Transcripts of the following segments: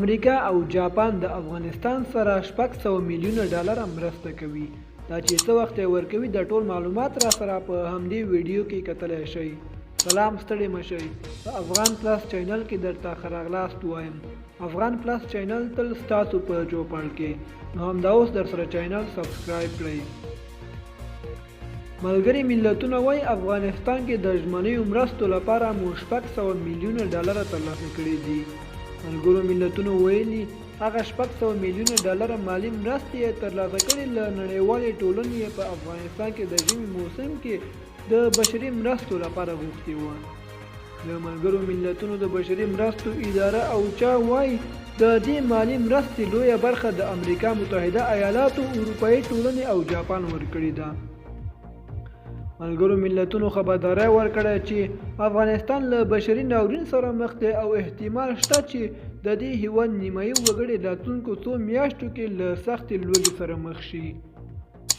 امریکا او جاپان د افغانستان سره 600 میلیونه ډالره مرسته کوي. دا چې څه وخت یې ورکوي دا ټول معلومات را سره په همدې ویډیو کې کتلی شئ. سلام، ستړي مه شئ. په افغان پلس چینل کې درته ښه راغلاست وایم. افغان پلس چینل تل ستاسو په چوپړ کې، نو همدا اوس درسره چینل سبسکرایب کړئ. ملګري ملتونه وایي افغانستان کې د ژمنیو مرستو لپاره مو 600 میلیونه ډالره ترلاسه کړي دي. ملګرو ملتونو ویلي هغه 600 میلیونه ډالره مالي مرستې یې ترلاسه کړي له نړیوالې ټولنې یې په افغانستان کې د ژمي موسم کې د بشري مرستو لپاره غوښتي وه. د ملګرو ملتونو د بشري مرستو اداره اوچا وایي د دې مالي مرستې لویه برخه د امریکا متحده ایالاتو، اروپایي ټولنې او جاپان ورکړې ده. ملګرو ملتونو خبرداری ورکړی چې افغانستان له بشري ناورین سره مخ دی او احتمال شته چې د دې هیواد نیمایي وګړي راتلونکو څو میاشتو کې له سختې لوږې سره مخ شي.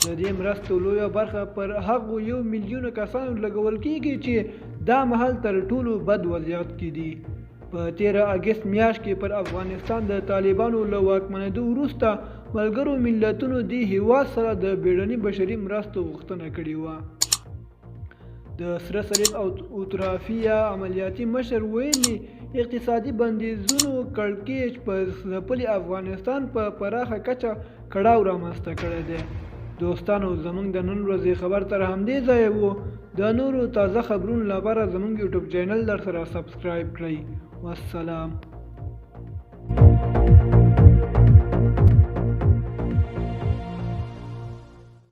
د دې مرستو لویه برخه پر هغو 1 میلیون کسانو لګول کیږي چې دا مهال تر ټولو بد وضعیت کې دي. په تېره اګست میاشت کې پر افغانستان د طالبانو له واکمنېدو وروسته ملګرو ملتونو دې هیواد سره د بیړني بشري مرستو غوښتنه کړې وه. د سره صلیب او اوترافیا عملیاتي مشر ویلي اقتصادي بندیزونو کړکېچ په ځپلي افغانستان په پراخه کچه کړاو رامنځته کړی دی. دوستانو، زموږ د نن ورځې خبر تر همدې ځایه وو. د نورو تازه خبرونو لپاره زموږ یوټیوب چینل در سره سبسکرایب کړئ. والسلام.